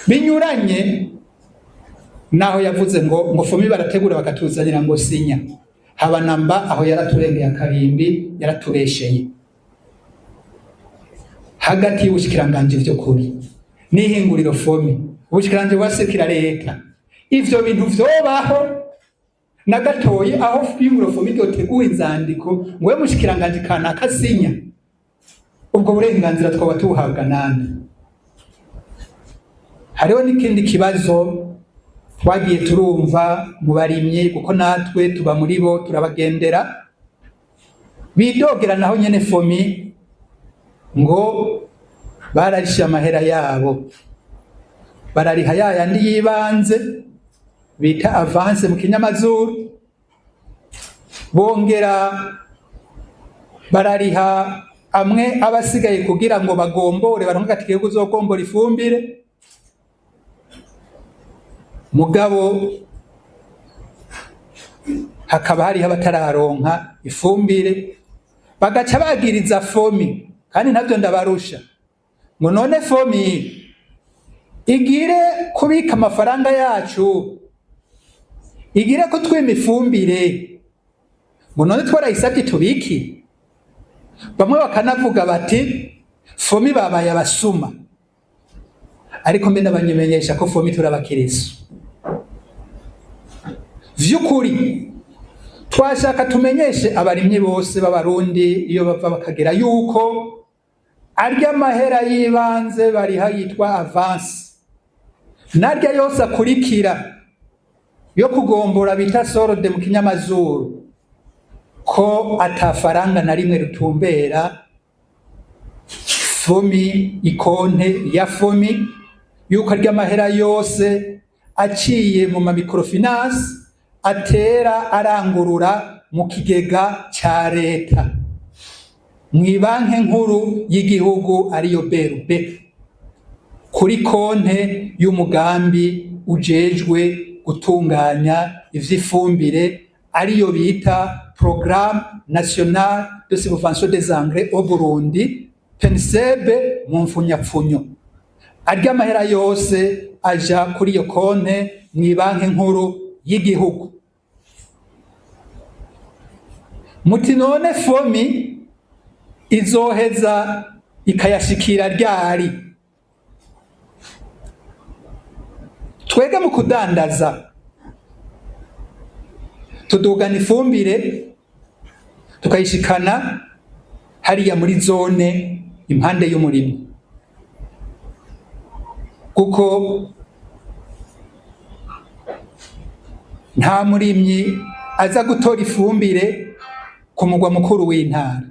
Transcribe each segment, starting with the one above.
Binyuranye naho yavuze ngo FOMI barategura bakatuzanira ngo sinya haba namba, aho yaraturengeye akarimbi, yaratubesheye. Hagati y'ubushikiranganje vy'ukuri n'ihinguriro FOMI, ubushikiranganje bwasekira leta, ivyo bintu vyobaho na gatoyi? Aho ihinguriro FOMI ryotegura inzandiko ngo we mushikiranganje kanaka sinya, ubwo burenganzira twaba tubuhabwa nande? Hariho n'ikindi kibazo twagiye turumva mu barimyi, kuko natwe tuba muri bo, turabagendera, bidogera naho nyene FOMI ngo bararishe amahera yabo, barariha ya yandi y'ibanze bita avance mu kinyamazuru, bongera barariha amwe abasigaye kugira ngo bagombore, baronke agatike ko kuzogombora ifumbire. Mugabo hakaba hariho abatararonka ifumbire, bagaca bagiriza FOMI, kandi ntabyo ndabarusha, ngo none FOMI igire kubika amafaranga yacu, igire kutwima ifumbire, ngo none twarayisabye tubiki? Bamwe bakanavuga bati FOMI babaye abasuma. Ariko mbe ndabamenyesha ko FOMI turabakirisu vy'ukuri. Twashaka tumenyeshe abarimyi bose b'Abarundi iyo bava bakagera yuko arya mahera y'ibanze bariha yitwa avance, narya yose akurikira yo kugombora bita solde mu kinyamazuru, ko atafaranga na rimwe rutumbera FOMI, ikonte ya FOMI, yuko arya mahera yose aciye mu ma microfinance atera arangurura mu kigega ca leta, mw'ibanke nkuru y'igihugu ariyo BRB, kuri konte y'umugambi ujejwe gutunganya ivy'ifumbire, ariyo bita Programme National de Subvention des Engrais au Burundi, PNSEB mu mfunyapfunyo. Arya mahera yose aja kuri iyo konte mw'ibanke nkuru y'igihugu. Muti none FOMI izoheza ikayashikira ryari? Twege mu kudandaza tudugana ifumbire, tukayishikana hariya muri zone impande y'umurimo, kuko nta murimyi aza gutora ifumbire ku mugwa mukuru w'intara.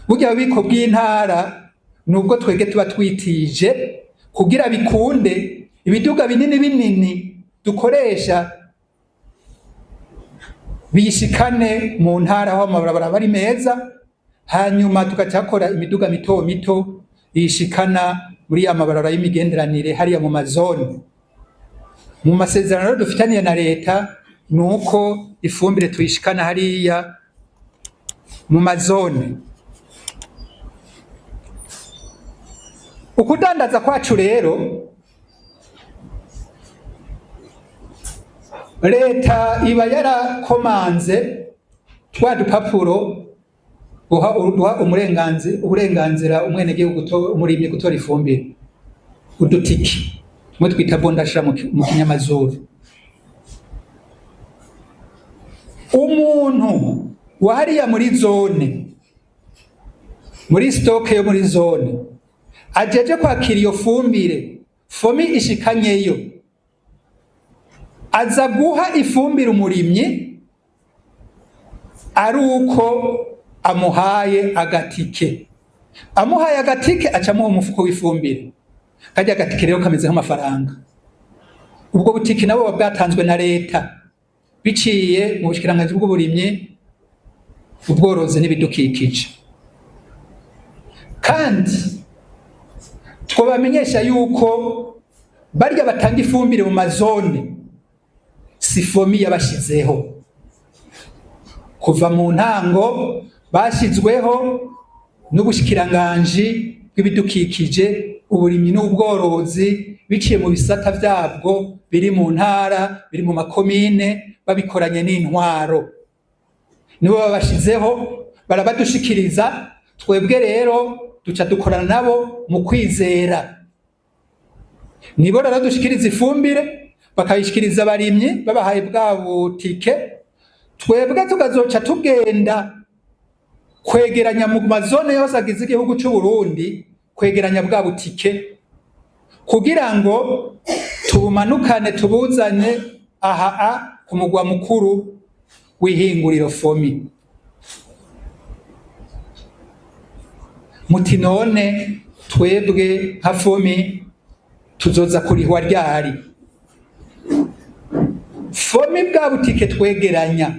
Burya bubiko bw'intara nubwo twege tuba twitije kugira bikunde, ibiduga binini binini dukoresha bishikane mu ntara aho amabarabara aba ari meza, hanyuma tugacakora imiduga mito mito yishikana muri ya mabarabara y'imigenderanire hariya mu mazone. Mu masezerano dufitaniye na leta nuko ifumbire tuyishikana hariya mu mazone. Ukudandaza kwacu rero, leta iba yarakomanze twa dupapuro duha uburenganzira umwenegihugu, umurimyi gutora ifumbire, udutiki tumwe twita bondashira mu kinyamazuru. Umuntu wahariya muri zone, muri stoke yo muri zone, ajeje kwakira iyo fumbire FOMI ishikanyeyo, aza guha ifumbire umurimyi ari uko amuhaye agatike. Amuhaye agatike, aca amuha umufuko w'ifumbire. Karya agatike rero kameze nk'amafaranga. Ubwo butiki nabo buba bwatanzwe na leta biciye mu bushikiranganji bw'uburimyi, ubworozi n'ibidukikije. Kandi twobamenyesha yuko barya batanga ifumbire mu mazone si FOMI yabashizeho. Kuva mu ntango bashizweho n'ubushikiranganji bw'ibidukikije, uburimyi n'ubworozi. biciye mu bisata vyabwo biri mu ntara, biri mu makomine, babikoranye n'intwaro. Nibo babashizeho, barabadushikiriza. Twebwe rero duca dukorana nabo mu kwizera. Nibo rero dushikiriza ifumbire, bakayishikiriza abarimyi babahaye bwa butike. Twebwe tukazoca tugenda kwegeranya mu mazone yose agize igihugu c'u Burundi, kwegeranya bwa butike kugira ngo tubumanukane, tubuzane aha a ku mugwa mukuru w'ihinguriro FOMI. Muti none twebwe nka FOMI tuzoza kurihwa ryari? FOMI bwa butike twegeranya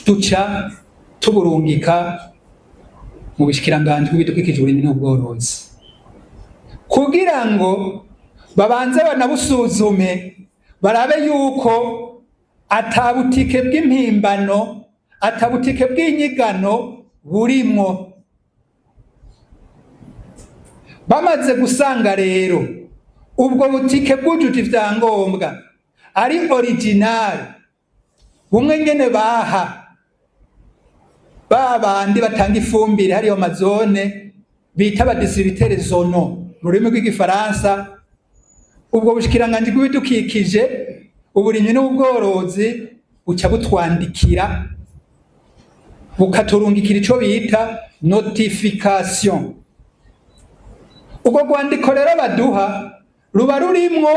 duca tuburungika mu bushikiranganji bw'ibidukikije, uburimyi n'ubworozi, kugira ngo babanze banabusuzume, barabe yuko ata butike bw'impimbano, ata butike bw'inyigano burimwo. Bamaze gusanga rero ubwo butike bwujuje ivyangombwa, ari original, bumwe nyene baha ba bandi batanga ifumbire hariyo mazone bita aba distributeurs zonaux mu rurimi rw'igifaransa, ubwo bushikiranganji bw'ibidukikije, uburimyi n'ubworozi buca butwandikira, bukaturungikira ico bita notification. Ubwo rwandiko rero baduha ruba rurimwo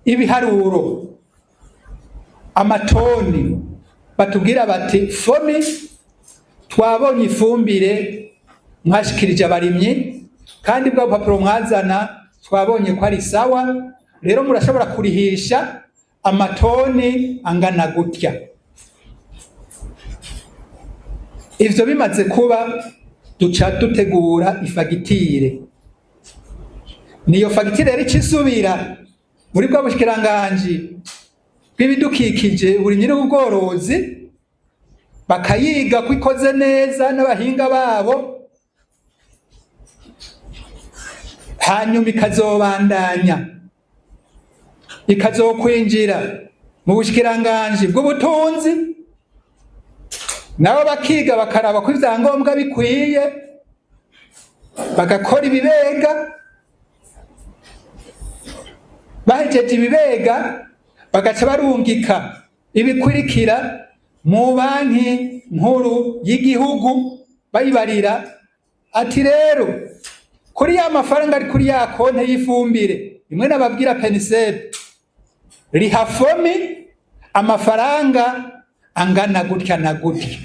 ibiharuro, amatoni. Batubwira bati: "FOMI twabonye ifumbire mwashikirije abarimyi, kandi bwa bupapuro mwazana twabonye ko ari sawa. Rero murashobora kurihisha amatoni angana gutya." Ivyo bimaze kuba, duca dutegura ifagitire. Niyo fagitire rero icisubira muri bwa bushikiranganji bw'ibidukikije, uburimyi n'ubworozi, bakayiga ko ikoze neza n'abahinga babo, hanyuma ikazobandanya, ikazokwinjira mu bushikiranganji bw'ubutunzi, nabo bakiga, bakaraba ko ivyangombwa bikwiye, bagakora ibibega. Bahejeje ibibega, bagaca barungika ibikurikira mu Banki Nkuru y'Igihugu, bayibarira ati: "Rero kuri ya mafaranga ari kuri ya konte y'ifumbire imwe nababwira, PNUSEB, riha FOMI amafaranga angana gutya na gutya."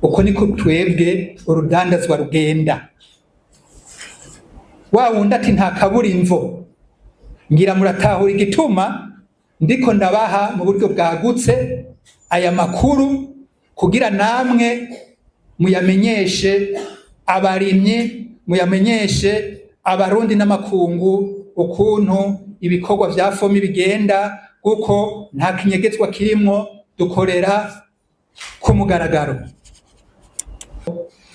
Uko niko twebwe urudandazwa rugenda. Wa wundi ati nta kaburimvo, ngira muratahura igituma ndiko ndabaha mu buryo bwagutse aya makuru, kugira namwe muyamenyeshe abarimyi, muyamenyeshe abarundi n'amakungu ukuntu ibikorwa vya FOMI bigenda, kuko nta kinyegetswa kirimwo, dukorera ku mugaragaro.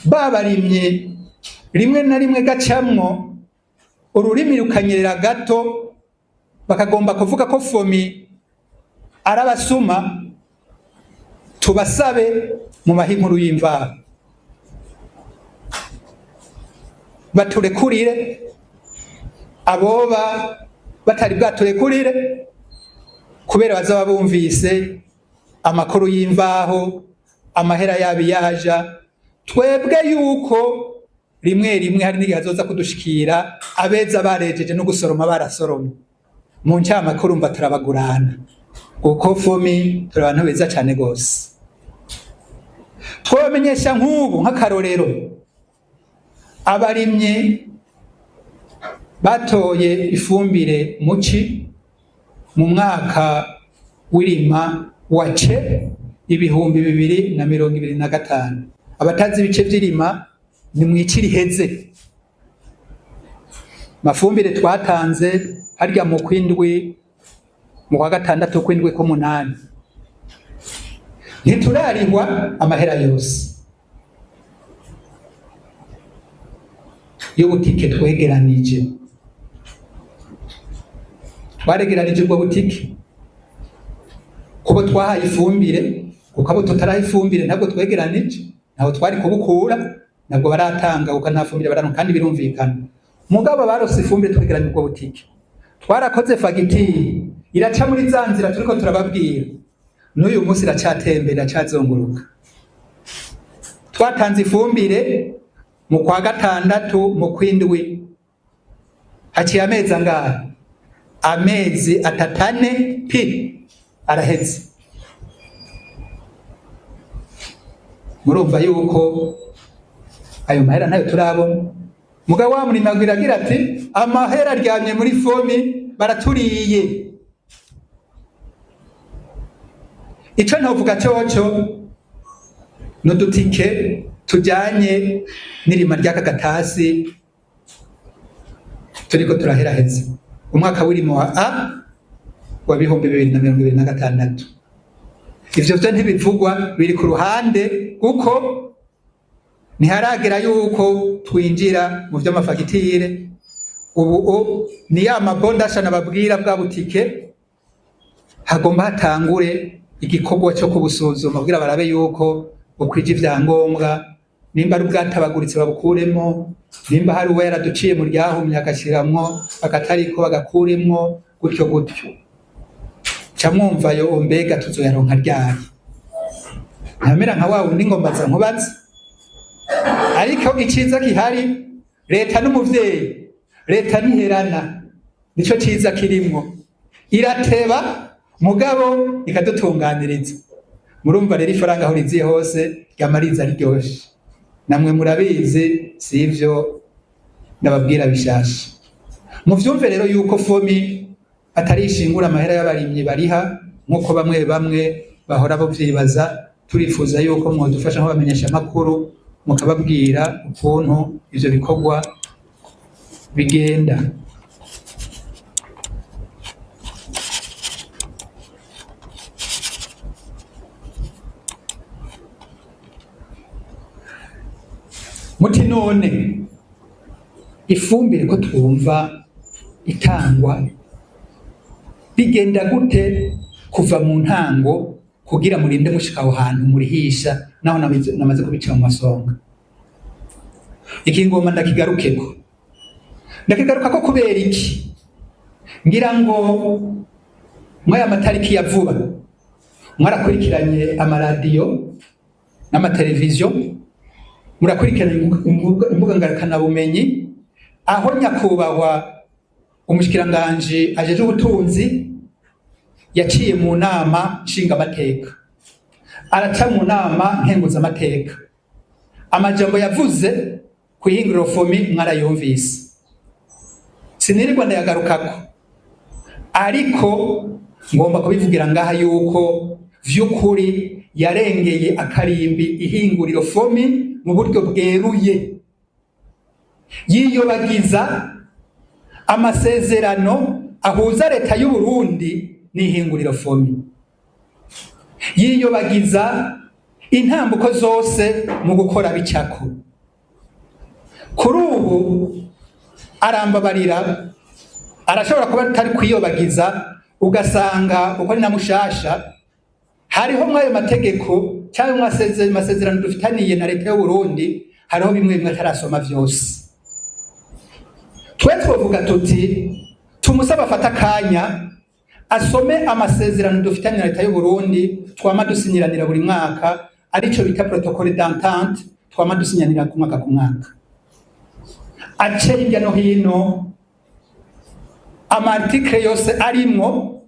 Babarimye rimwe na rimwe gacamwo ururimi rukanyerera gato, bakagomba kuvuga ko FOMI ari abasuma. Tubasabe mu maha inkuru y'imvaho, baturekurire aboba batari bwaturekurire, kubera bazaba bumvise amakuru y'imvaho, amahera yabo yaja. Twebwe yuko rimwe rimwe hari n'igihe azoza kudushikira abeza barejeje no gusoroma, barasoromye. Mu ncyamakuru mva turabagurana, kuko FOMI turi abantu beza cyane gose. Twabamenyesha nk'ubu nk'akarorero, abarimyi batoye ifumbire muci mu mwaka w'irima wa ce 2025. Abatazi ibice vy'irima, ni mwici riheze. Mafumbire twatanze harya mu kwindwi, mu kwa gatandatu, kwindwi, k'umunani, ntiturarihwa amahera yose y'ubutike twegeranije. Twaregeranije ubwo butike kubo twahaye ifumbire, kuko abo tutaraha ifumbire ntabwo twegeranije, ntaho twari kubukura, ntabwo baratanga kuko nta fumbire bararonka, kandi birumvikana. Mugabo barose ifumbire, twegeranya ubwo butike, twarakoze fagitire, iraca muri za nzira turiko turababwira. N'uyu munsi iracatembera, iracazunguruka. Twatanze ifumbire mu kwa gatandatu, mu kwindwi, haciye amezi angahe? Amezi 3, ane pi araheze. Murumva yuko ayo mahera ntayo turabona. Mugabo wa murimyi agira ati: "Amahera aryamye muri FOMI, baraturiye." Ico ntovuga coco n'udutike tujanye n'irima ry'aka gatasi turiko turaheraheza umwaka w'irimo wa A wa 2026. Ivyo vyo ntibivugwa, biri ku ruhande, kuko ntiharagera yuko twinjira mu vy'amafagitire. Ubu ni ya ma bons d'achat nababwira, bwa butike hagomba hatangure igikorwa cyo kubusuzuma kugira barabe yuko bukwije ivyangombwa, nimba ari ubwatabaguritse babukuremo, nimba hari uwo yaraduciye mu ryahumye agashiramwo akatariko bagakuremwo, gutyo gutyo. Ca mwumva yo mbega tuzoyaronka ryari? Ntamera nka wa wundi ngo mbaza nkubaze. Ariko iciza gihari, leta n'umuvyeyi, leta ntiherana, nico ciza kirimwo. Irateba, mugabo ikadutunganiriza. Murumva rero, ifaranga aho riziye hose ryama riza riryoshe. Namwe murabizi, sivyo ndababwira bishasha. Muvyumve rero yuko FOMI atari ishingura amahera y'abarimyi bariha, nk'uko bamwe bamwe bahora bavyibaza. Turifuza yuko mwodufasha nk'abamenyesha amakuru, mukababwira ukuntu ivyo bikorwa bigenda. Muti: "None ifumbire ko twumva itangwa, bigenda gute kuva mu ntango kugira murinde mushika aho hantu murihisha?" Naho namaze kubica mu masonga, iki ngoma ndakigarukeko. Ndakigarukako kubera iki? Ngira ngo mwaya matariki ya vuba mwarakurikiranye amaradiyo n'amateleviziyo, murakurikirana imbuga ngurukanabumenyi, aho nyakubahwa umushikiranganji ajejwe ubutunzi yaciye mu nama nshingamateka, araca mu nama nkenguzamateka. Amajambo yavuze ku ihinguriro FOMI mwarayumvise, sinirirwa ndayagarukako. Ariko ngomba kubivugira ngaha yuko vy'ukuri yarengeye akarimbi ihinguriro FOMI mu buryo bweruye, yiyobagiza amasezerano ahuza leta y'u Burundi n'ihinguriro FOMI, yiyobagiza intambuko zose mu gukora bicako. Kuri ubu arambabarira, arashobora kuba atari kwiyobagiza, ugasanga uko ari na mushasha, hariho mw'ayo mategeko cyangwa masezerano dufitaniye na leta y'u Burundi, hariho bimwe bimwe atarasoma vyose. Twe twovuga tuti tumusaba afata akanya asome amasezerano dufitaniye na leta y'u Burundi twama dusinyiranira buri mwaka, arico bita protocole d'entente, twama dusinyanira ku mwaka ku mwaka. Ace hirya no hino ama articles yose arimwo,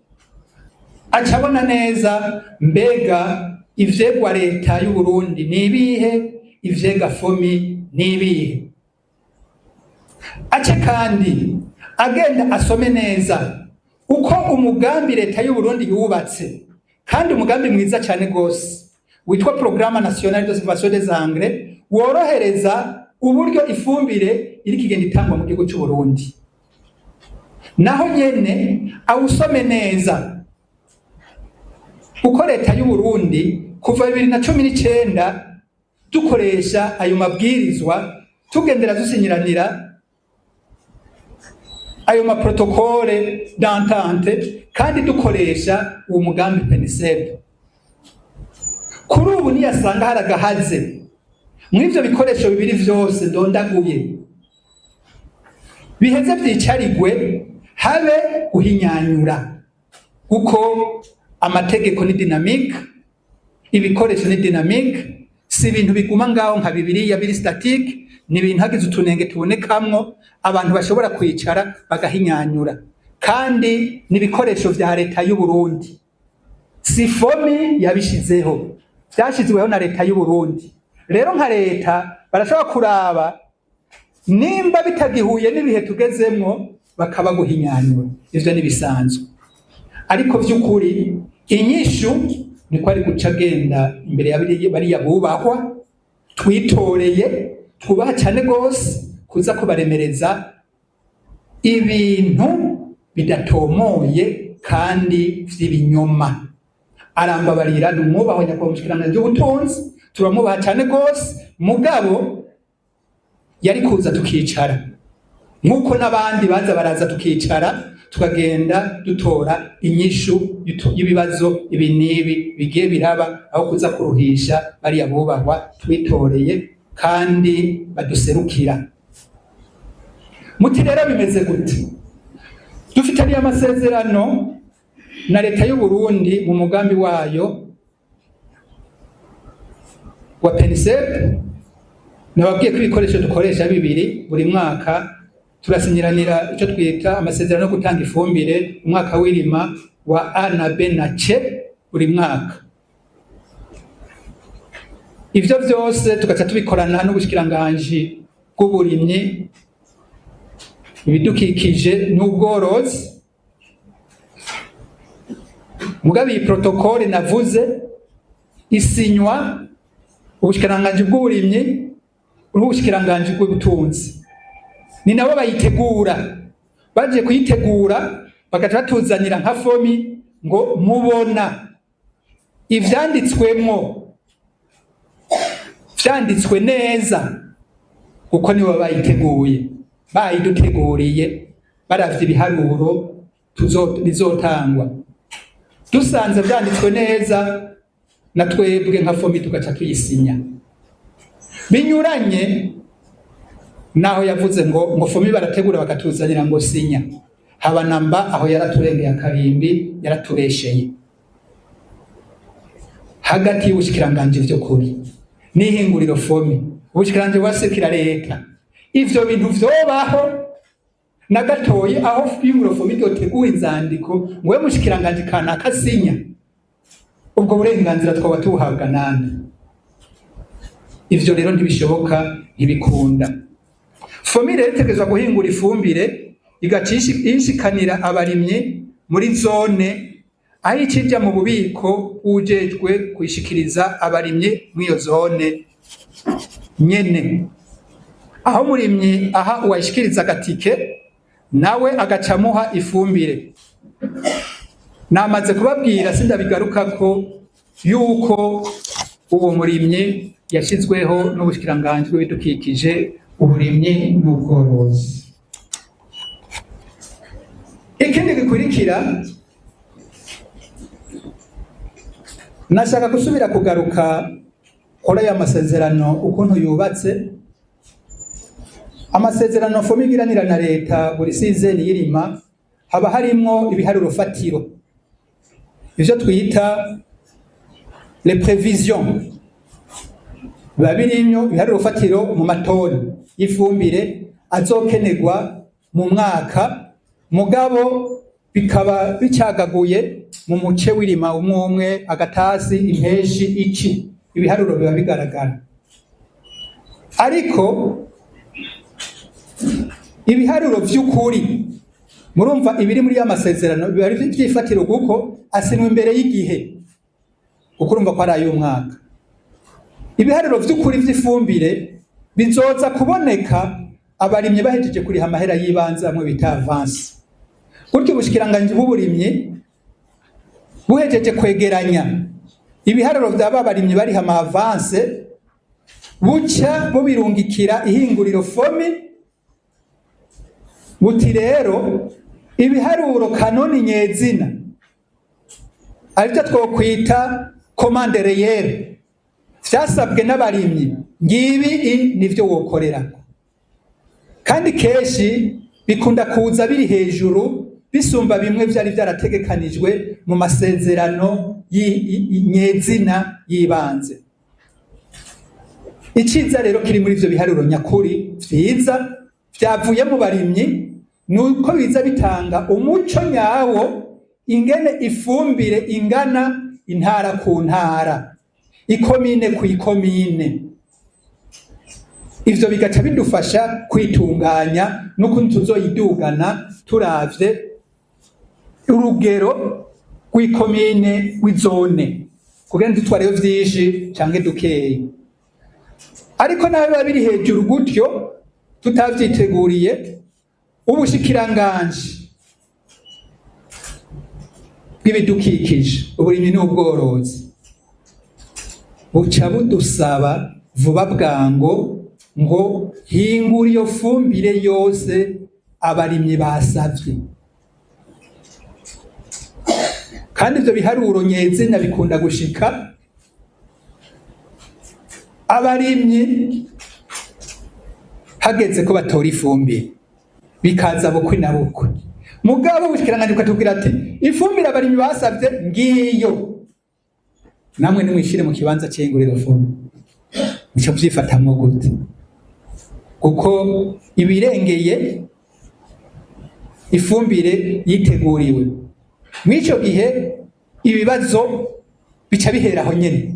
aca abona neza mbega ivyegwa leta y'u Burundi ni ibihe, ivyega FOMI ni ibihe. Ace kandi agenda asome neza uko umugambi leta y'u Burundi yubatse, kandi umugambi mwiza cyane gose witwa Programme Nationale de Subvention des Engrais, worohereza uburyo ifumbire iri kigenda itangwa mu gihugu cy'u Burundi. Naho nyene awusome neza uko leta y'u Burundi kuva 2019 dukoresha ayo mabwirizwa, tugendera dusinyiranira ayo masezerano, Ayo ma protocole d'entente, kandi dukoresha uwo mugambi PNSEB. Kuri ubu niyasanga hari agahaze mw'ivyo bikoresho bibiri vyose ndondaguye, biheze vyicarigwe, habe guhinyanyura, kuko amategeko ni dynamique, ibikoresho ni dynamique, si ibintu biguma ngaho nka Bibiliya biri statique. Ni ibintu hagize utunenge tubonekamwo, abantu bashobora kwicara bagahinyanyura. Kandi ni ibikoresho vya leta y'u Burundi, si FOMI yabishizeho, vyashizweho na leta y'u Burundi. Rero nka leta barashobora kuraba nimba bitagihuye n'ibihe tugezemwo, bakaba guhinyanyura. Ivyo nibisanzwe. Ariko vy'ukuri inyishu niko ari guca agenda imbere ya bariya bubahwa twitoreye, twubaha cyane gose, kuza kubaremereza ibintu bidatomoye kandi vy'ibinyoma. Arambabarira, ni umwubahwa nyakubahwa umushikiranganji w'ubutunzi, turamubaha cyane gose, mugabo yari kuza tukicara nk'uko n'abandi baza baraza, tukicara, tukagenda dutora inyishu y'ibibazo ibi n'ibi bigiye biraba, aho kuza kuruhisha bariya bubahwa twitoreye kandi baduserukira. Muti rero bimeze gute? Dufitaniye amasezerano na leta y'u Burundi mu mugambi wayo wa PNSEB. Nababwiye ko ibikoresho dukoresha bibiri, buri mwaka turasinyiranira icyo twita amasezerano yo gutanga ifumbire umwaka w'irima wa A na B na C buri mwaka. Ivyo vyose tugaca tubikorana n'ubushikiranganji bw'uburimyi, ibidukikije n'ubworozi. Mugabo iyi protocole navuze isinywa ubushikiranganji bw'uburimyi n'ubushikiranganji bw'ubutunzi, ni nabo bayitegura. Baje kuyitegura, bagaca batuzanira nka FOMI ngo mubona ivyanditswemwo vyanditswe neza, kuko nibo bayiteguye, bayiduteguriye baravye ibiharuro bizotangwa. Dusanze vyanditswe neza, na twebwe nka FOMI tugaca tuyisinya. Binyuranye naho yavuze ngo FOMI barategura bakatuzanira ngo sinya, haba namba. Aho yaraturengeye akarimbi, yaratubesheye. Hagati y'ubushikiranganji vy'ukuri n'ihinguriro FOMI, ubushikiranganji bwaserukira leta, ivyo bintu vyobaho na gatoyi aho ihinguriro FOMI ryotegura inzandiko ngo we mushikiranganji kanaka sinya? Ubwo burenganzira twaba tubuhabwa nande? Ivyo rero ntibishoboka, ntibikunda. FOMI rero itegerezwa guhingura ifumbire, igaca ishikanira abarimyi muri zone, aho ikija mu bubiko bw'uwujejwe kuyishikiriza abarimyi mw'iyo zone nyene, aho umurimyi aha uwayishikiriza agatike, nawe agaca amuha ifumbire. Namaze kubabwira, sindabigarukako, yuko uwo murimyi yashizweho n'ubushikiranganji bw'ibidukikije, uburimyi n'ubworozi. Ikindi gikurikira, nashaka gusubira kugaruka kuri aya masezerano ukuntu yubatse. Amasezerano FOMI igiranira na leta buri saison y'irima, haba harimwo ibiharuro fatiro, ivyo twita les prévisions. Biba birimwo ibiharuro fatiro mu matoni y'ifumbire azokenerwa mu mwaka, mugabo bikaba bicagaguye mu muce w'irima umwe umwe, agatasi, impeshi, iki. Ibiharuro biba bigaragara, ariko ibiharuro vy'ukuri, murumva ibiri muri ya masezerano biba ari vy'ifatiro, kuko asinwa imbere y'igihe, kuko urumva ko ari ay'umwaka. Ibiharuro vy'ukuri vy'ifumbire bizoza kuboneka abarimyi bahejeje kuriha amahera y'ibanze, amwe bita avance. Gutyo ubushikiranganji bw'uburimyi buhejeje kwegeranya ibiharuro vya ba barimyi bariha ama avance, buca bubirungikira ihinguriro FOMI. Buti rero ibiharuro kanoni nyezina, arivyo twokwita commande réelle, vyasabwe n'abarimyi, ngibi nivyo wokorerako. Kandi kenshi bikunda kuza biri hejuru, bisumba bimwe vyari vyarategekanijwe mu masezerano nyezina y'ibanze. Iciza rero kiri muri ivyo biharuro nyakuri vyiza vyavuye mu barimyi, nuko biza bitanga umuco nyawo ingene ifumbire ingana intara ku ntara, ikomine ku ikomine. Ivyo bigaca bidufasha kwitunganya n'ukuntu tuzoyidugana turavye urugero rw'ikomine, rw'izone, kugira ntitwareyo vyinshi canke dukeyi. Ariko naho biba biri hejuru gutyo tutavyiteguriye, ubushikiranganji bw'ibidukikije, uburimyi n'ubworozi buca budusaba vuba bwango ngo hingura iyo fumbire yose abarimyi basavye. Kandi ivyo biharuro nyezina bikunda gushika abarimyi hageze ko batora ifumbire, bikaza bukwi na bukwi. Mugabo ubushikiranganji bukatubwira ati ifumbire abarimyi basavye ngiyo, namwe nimwishire mu kibanza c'ihinguriro fumbire. Nico vyifatamwo gute? Kuko ibirengeye ifumbire yiteguriwe mw'ico gihe, ibibazo bica bihera aho nyene.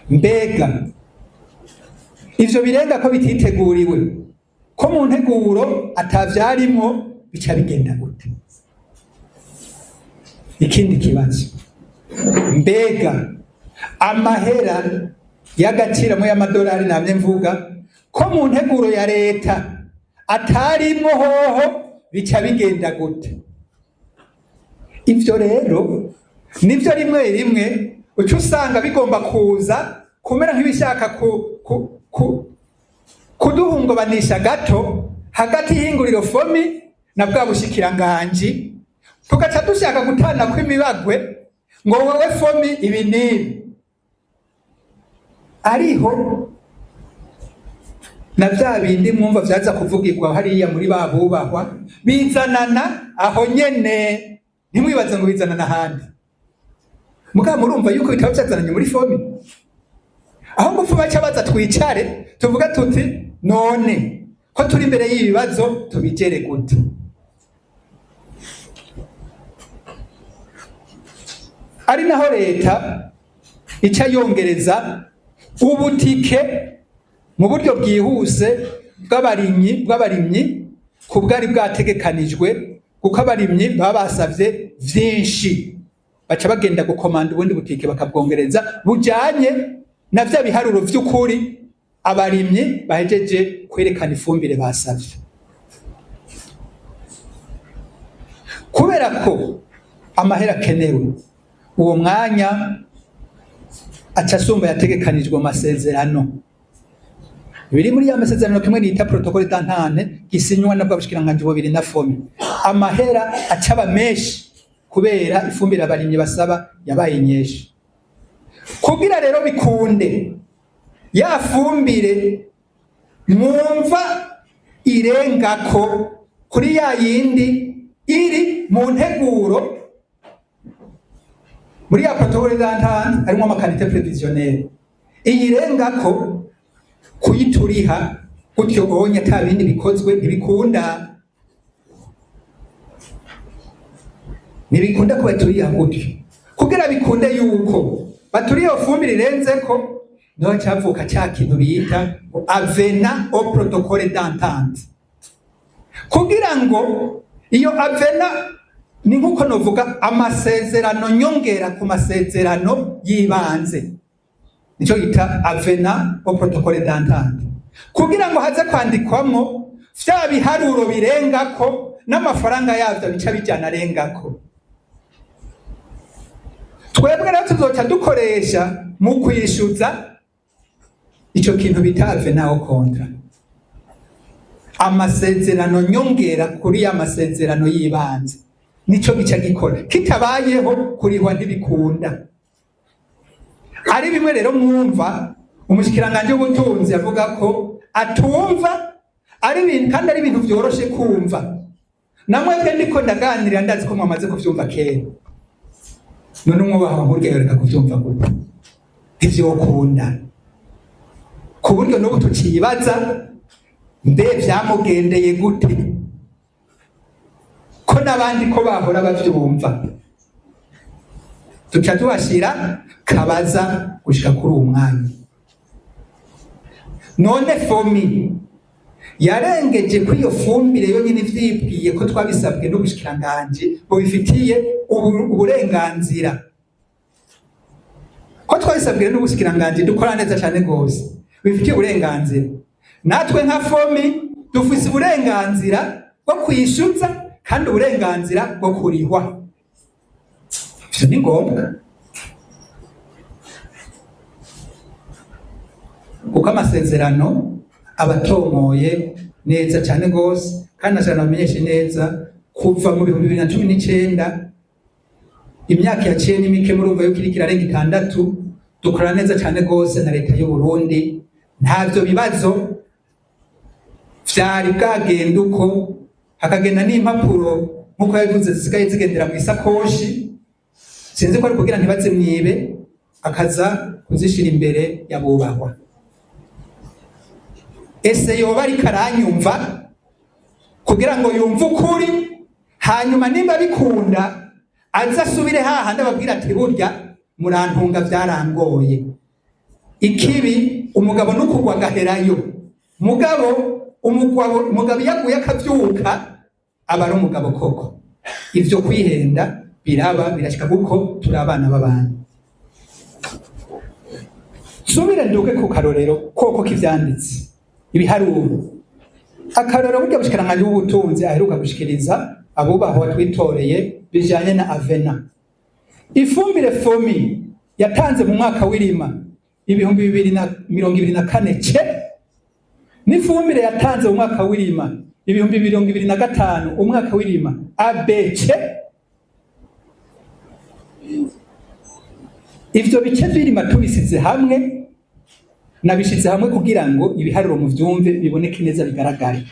Mbega ivyo birenga ko bititeguriwe, ko mu nteguro atavyarimwo, bica bigenda gute? Ikindi kibazo, mbega amahera y'agaciro y'amadolari namye mvuga ko mu nteguro ya leta atarimwo hoho, bica bigenda gute? Ivyo rero nivyo rimwe rimwe uca usanga bigomba kuza kumera nk'ibishaka kuduhungabanisha gato hagati y'ihinguriro FOMI na bwa bushikiranganji, tugaca dushaka gutana kw'imibagwe ngo wewe FOMI ibi n'ibi. Ariho na vya bindi mwumva vyaza kuvugirwa hariya muri ba bubahwa, bizanana aho nyene. Ntimwibaze ngo bizanana ahandi. Mugabo murumva yuko bitaba vyazananye muri FOMI, aho ngufu baca baza twicare tuvuga tuti none ko turi imbere y'ibibazo, tubigere gute? Ari naho leta ica yongereza ubutike mu buryo bwihuse bw'abarimyi ku bwari bwategekanijwe, kuko abarimyi baba basavye vyinshi, baca bagenda gukomanda ubundi butike bakabwongereza bujanye na vya biharuro vy'ukuri abarimyi bahejeje kwerekana ifumbire basavye. Kubera ko amahera akenewe uwo mwanya aca asumba yategekanijwe mu masezerano, biri muri ya masezerano kimwe nita protocole d'entente gisinywa na bwa bushikiranganji bubiri na FOMI, amahera acaba menshi kubera ifumbire abarimyi basaba yabaye nyinshi. Kugira rero bikunde ya fumbire mwumva irengako kuri ya yindi iri mu nteguro muri ya protocole d'entente harimwo ama quantités prévisionnelles, iyi irengako kuyituriha gutyo onye ata bindi bikozwe ntibikunda, ntibikunda ko baturiha gutyo. Kugira bikunde yuko baturiha iyo fumbire irenzeko, niho cavuka ca kintu bita avenant au protocole d'entente. Kugira ngo iyo avenant ni nkuko novuga amasezerano nyongera ku masezerano y'ibanze, nico yita avenant au protocole d'entente, kugira ngo haze kwandikwamwo vya biharuro birengako n'amafaranga yavyo bica bijana arengako. Twebwe rero tuzoca dukoresha mu kwishuza ico kintu bita avenant au contrat. Amasezerano nyongera kuri ya masezerano y'ibanze nico gica gikora. Kitabayeho, kurihwa ntibikunda. Ari bimwe rero mwumva umushikiranganje w'ubutunzi avuga ko atumva, ari ibintu kandi ari ibintu vyoroshe kumva. Namwebwe ndiko ndaganira, ndazi ko mwamaze kuvyumva kera. None umwubaha nkurya yoreka kuvyumva gute? Ntivyokunda. Ku buryo n'ubu tucibaza: mbe vyamugendeye gute, ko n'abandi ko bahora bavyumva? Tuca tubashira kabaza gushika kuri uwo mwanya. None FOMI yarengeje ko iyo fumbire yonyine ivyibwiye ko twabisabwe n'ubushikiranganji bubifitiye uburenganzira, ko twabisabwe n'ubushikiranganji dukora neza cane gose, bifitiye uburenganzira. Natwe nka FOMI dufise uburenganzira bwo kwishyuza kandi uburenganzira bwo kurihwa. Ivyo ni ngombwa kuko amasezerano abatomoye neza cyane gose. Kandi nashaka namenyeshe neza, kuva mu 2019, imyaka yaciye ni mike, murumva yuko iriko irarenga 6, dukorana neza cyane gose na leta y'u Burundi. Ntavyo bibazo vyari bwagenda uko hakagenda n'impapuro nk'uko yabivuze zisigaye zigendera mu isakoshi. Sinzi ko ari kugira ntibazimwibe, akaza kuzishira imbere yabubahwa. Ese yoba ariko aranyumva kugira ngo yumve ukuri, hanyuma nimba bikunda aze asubire hahandi ababwira ati: "Burya murantunga, vyarangoye." Ikibi umugabo n'ukugwa agaherayo. Mugabo umugabo iyo aguye akavyuka, aba ari umugabo koko. Ivyo kwihenda biraba, birashika, kuko turi abana b'abantu. Subire nduge ku karorero koko k'ivyanditse, ibiharuro. Akarorero burya bushikiranganji bw'ubutunzi aheruka gushikiriza abubahwa twitoreye bijanye na avenant. Ifumbire FOMI yatanze mu mwaka w'irima 2024 C n'ifumbire yatanze mu mwaka w'irima 2025, umwaka w'irima ABC, ivyo bice vy'irima tubisize hamwe, nabishize hamwe kugira ngo ibiharuro muvyumve, biboneke neza, bigaragare.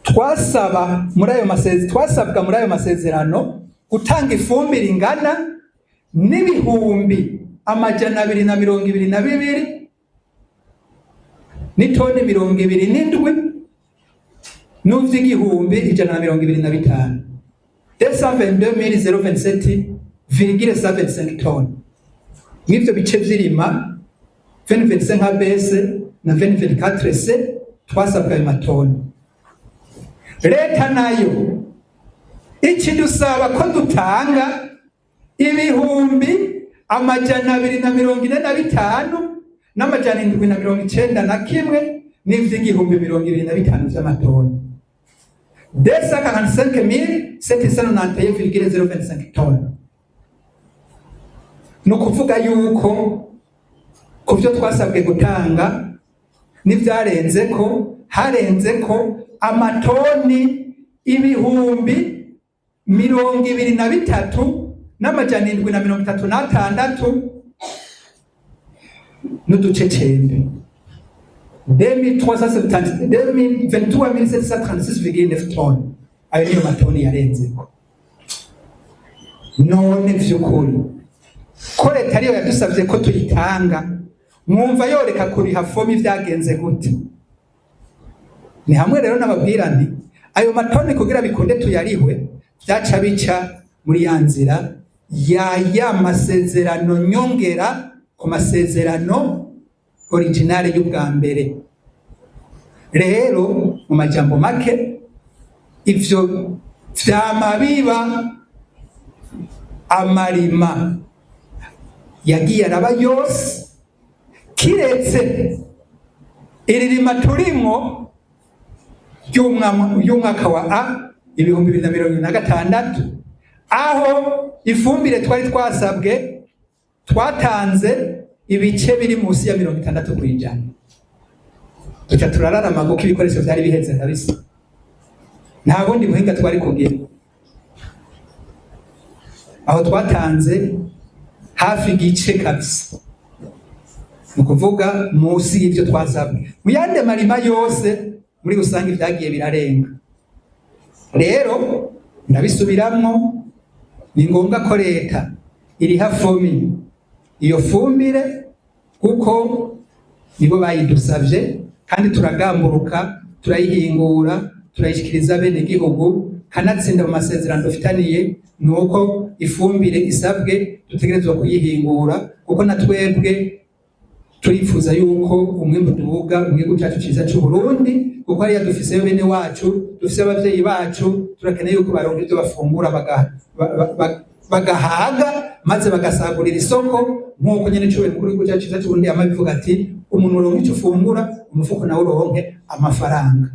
Twasabwa muri ayo masezerano gutanga ifumbire ingana n'222,000 n'itoni 27 n'uvy'igihumbi 125, 222,027,125 tonnes. Mw'ivyo bice vy'irima 2025 ABS na 2024 C twasabwa ayo matoni. Leta nayo ikidusaba ko dutanga 245,791 n'ivy'igihumbi 25 vy'amatoni, 245,791,025 tonnes. Ni ukuvuga yuko ku byo twasabwe gutanga n'ivyarenze ko, harenze ko amatoni 23,736 n'uduce 9, 23,736,9 tonnes. Ayo niyo matoni yarenzeko. None vy'ukuri, ko leta ariyo yadusavye ko tuyitanga, mwumva yoreka kuriha FOMI vyagenze gute? Ni hamwe rero nababwira nti ayo matoni kugira bikunde tuyarihwe, vyaca bica muri ya nzira ya masezerano nyongera ku masezerano originale y'ubwa mbere. Rero mu majambo make, ivyo vyama biba. Amarima yagiye araba yose, kiretse iri rima turimwo ry'umwaka wa A 2026, aho ifumbire twari twasabwe twatanze ibice biri munsi ya 60%. Tuca turararama kuko ibikoresho vyari biheze kabisa, nta bundi buhinga twari kugira. Aho twatanze hafi igice kabisa, ni ukuvuga munsi y'ivyo twasabwe. Mu yandi marima yose muri rusange vyagiye birarenga. Rero ndabisubiramwo, ni ngombwa ko leta iriha FOMI iyo fumbire, kuko nibo bayidusavye, kandi turagamburuka, turayihingura, turayishikiriza bene gihugu. Kanatsinda mu masezerano dufitaniye ni uko ifumbire isabwe dutegerezwa kuyihingura, kuko na twebwe turifuza yuko umwimbu dubuga mu gihugu cyacu ciza c'u Burundi, kuko hariya dufiseyo bene wacu, dufise abavyeyi bacu. Turakeneye yuko baronka ivyo bafungura bagahaga, maze bagasagurira isoko, nk'uko nyene cubahiro mukuru w'igihugu cyacu ciza c'u Burundi yama abivuga ati: "Umuntu uronka ico ufungura, umufuko nawe uronke amafaranga."